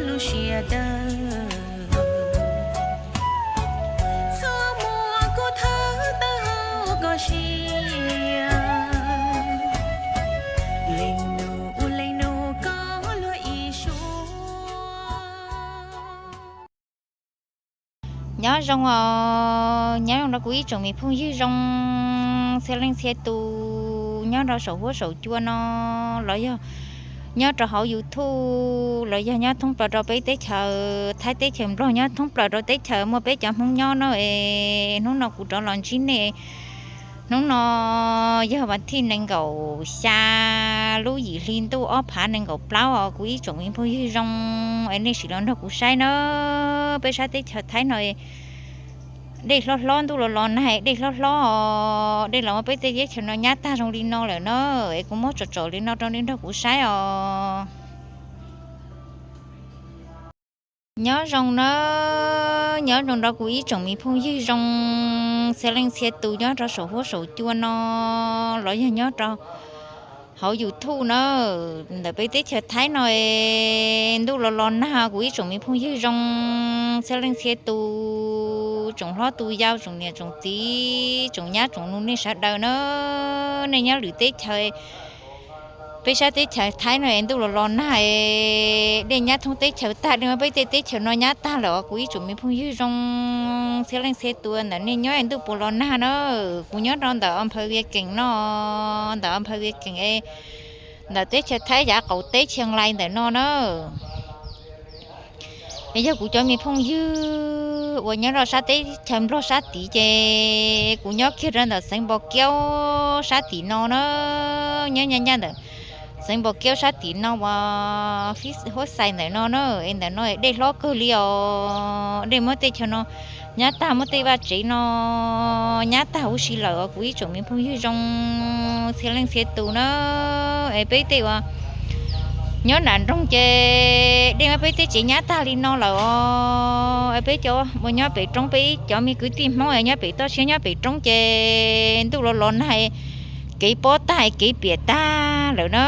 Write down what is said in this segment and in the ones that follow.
lub siab dawb. Txhua muag kuv thawb tawm hauv koj siab, leej nus ua leej nus koj luag ib suab. Nyob zoo os, nyob zoo rau kuv ib tsoom me phooj ywg zoo txhia leej txhia tus nyob rau saum huab saum cua no, los yog nyob rau hauv YouTube, los yog nyob thoob plaws rau peb teb chaws Thaib teb chaws Nplog, nyob thoob plaws rau teb chaws muaj peb cov Hmoob nyob no es hnub no kuv rov los ntsib nej. Hnub no yog vas thij nees nkaum xya lub yim hli ntuj ob phav nees nkaum plaub os kuv ib tsoom me phooj ywg zoo es nej sim los nrog kuv saib na. Peb sab teb chaws Thaib no dej hlob hlob, ntuj los los nag, dej hlob hlob os, dej los muab peb tej teb chaws no nyab tag zoo li no lawm na. Es kuv muab tsom tsom li no rau nej nrog kuv saib os. Nyob zoo na, nyob zoo rau kuv ib tsoom me phooj ywg zoo txhia leej txhia tus nyob rau saum huab saum cua no, los yog nyob rau hauv YouTube na, ntawm peb teb chaws Thaib no es ntuj los los nag, kuv ib tsoom me phooj ywg zoo txhia leej txhia tus, tsoom hlob tus yau, tsoom niam tsoom txiv, tsoom nyab tsoom nus, nej sawv daws na, nej nyob lwm teb chaws. Peb sab teb chaws Thaib no es ntuj los los nag, dej nyab thoob teb chaws tag, dej muab peb tej teb chaws no nyab tag lawm os kuv ib tsoom me phooj ywg zoo txhia leej txhia tus ntawm nej nyob es ntuj puas los nag na. Kuv nyob rau ntawm Anphaw Vias Keem no, ntawm Anphaw Vias Keem es ntawm teb chaws Thaib yav qaum teb Chiang Rai ntawm no na. Es yog kuv cov me phooj ywg uas nyob rau sab teb chaws Nplog sab tid ces kuv nyob kiag rau ntawm xeev Npos Kiaub sab tim no na, nyob ncaj ncaj ntawm xeev Npos Kiaub sab tim no uas Fib Huab Xais ntawm no na. Es ntawm no dej hlob kawg li os, dej muab tej chaw no nyab tag, muab tej vaj tsev no nyab tag huv si lawm os kuv ib tsoom me phooj ywg zoo txhia leej txhia tus na. Es peb tej uas nyob nram nroog ces dej muab peb tej tsev nyab tag li no lawm os. Es peb cov uas nyob pem roob, peb cov me kwv tij Hmoob nyob pem toj siab nyob pem roob ces ntuj los los nag, kev pob tag kev piam tag lawm na.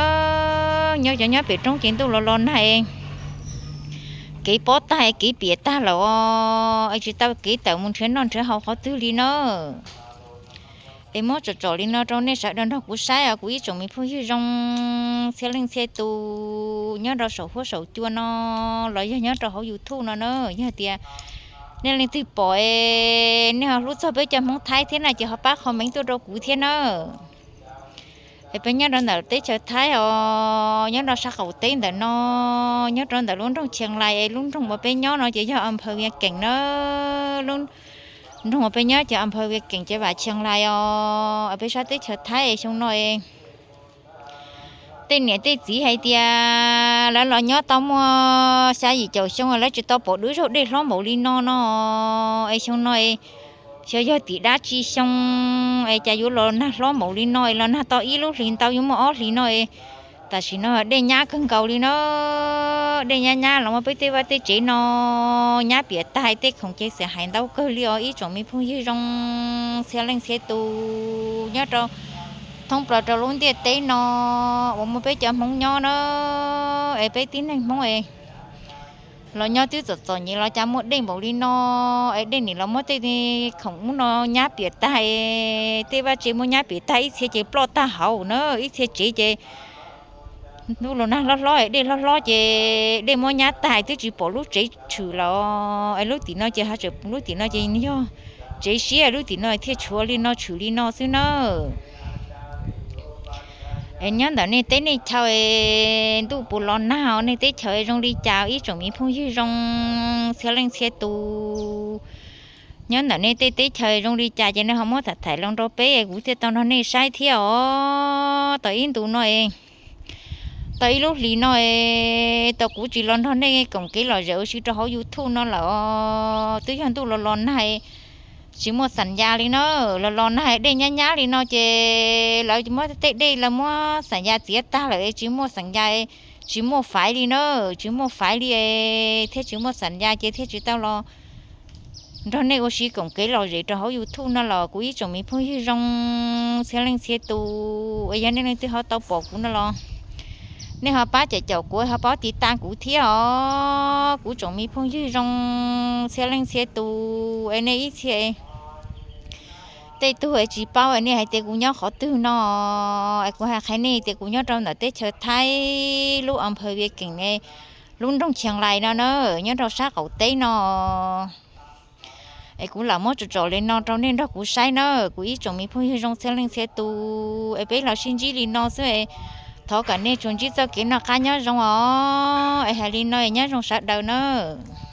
Nyob cov nyob pem roob ces ntuj los los nag, kev pob tag kev piam tag lawm os, es tsis tau kev tawm mus nrhiav noj nrhiav haus qhov twg li na. Es muab tsom tsom li no rau nej sawv daws nrog kuv saib os kuv ib tsoom me phooj ywg zoo txhia leej txhia tus nyob rau saum huab saum cua no, los yog nyob rau hauv YouTube no na. Yog tias nej leej twg pom es nej ho hlub txog peb cov Hmoob Thaib thiab na ces ho pab comment tuaj rau kuv thiab na. Es peb nyob rau ntawm teb chaws Thaib os, nyob rau sab qaum teb ntawm no, nyob rau ntawm lub nroog Chiang Rai es lub nroog uas peb nyob no ces yog Anphaw Vias Keem na. Lub nroog uas peb nyob ces Anphaw Vias Keem ces vam Chiang Rai os. Peb sab teb chaws Thaib es xyoo no es tej niam tej txiv hais tias lawv los nyob tau muaj xya yim caum xyoo lawv tsis tau pom dub zaug dej hlob npaum li no no. Es xyoo no es xyov yog tim dab tsi xyoo es cas yuav los nag hlob npaum li no es los nag tau ib lub hlis ntau yuav muaj ob hlis no es tam sim no dej nyab kawg nkaus li no. Dej nyab nyab los muab peb tej vaj tej tsev no nyab piam tag, tej khoom ces xiam hais ntau kawg li os ib tsoom me phooj ywg zoo txhia leej txhia tus nyob rau thoob plaws rau lub ntiaj teb no uas muaj peb cov Hmoob nyob na. Es peb tib neeg Hmoob es los nyob twb txom txom nyem los cas muaj dej npaum li no, es dej nim los muab tej khoom ub no nyab piam tag, tej vaj tsev muab nyab piam tag, ib txhia ces ploj tag hauv na, ib txhia tsev ces ntuj los nag hlob hlob, dej hlob hlob ces dej muab nyab tag twb tsis pom lub tsev tshwm los, es lub tim no ces ha tseem, lub tim no ces yog tsev siab, lub tim no thiaj tshuav li no tshwm li no xwb na. Es nyob ntawm nej teb nej chaw ntuj puas los nag os, nej teb chaws zoo li cas ib tsoom me phooj ywg zoo txhia leej txhia tus? Nyob ntawm nej tej teb chaws zoo li cas ces nej ho muab tham thaim los rau peb kuv thiaj tau nrog nej saib thiab os. Tau ib ntus no es, tau ib lub hlis no es tau kuv tsis los nrog nej koom kev lom zem ua si rau hauv YouTube no lawm os. Twb yog ntuj los los nag, tsis muaj xam ya li na. Los los nag dej nyab nyab li no ces lawv muab tej dej, lawv muab xam ya txiav tag lawm, tsis muaj xam ya, tsis muaj faiv li na, tsis muaj faiv li, thiaj tsis muaj xam ya ces thiaj tsis tau los nrog nej ua si koom kev lom zem rau hauv YouTube no los kuv ib tsoom me phooj ywg zoo txhia leej txhia tus. Yog nej leej twg ho tau pom kuv no los Nej ho pab caum caum kuv, ho pab tiv tas kuv thiab os kuv tsoom me phooj ywg zoo txhia leej txhia tus es nej ib txhia tej tug es tsis paub es nej hais tias kuv nyob qhov twg no es kuv hais qhia nej tias kuv nyob rau ntawm teb chaws Thaib lub a phaw Vias Keem, lub nroog Chiang Rai no na, nyob rau sab qaum teb no. Es kuv lam muab tsom tsom li no rau nej nrog kuv saib na, kuv ib tsoom me phooj ywg zoo txhia leej txhia tus es peb los sib ntsib li no xwb. Thov kom nej tsuas ntsib txoj kev noj qab nyob zoo os, es hais li no nyob zoo sawv daws nawb.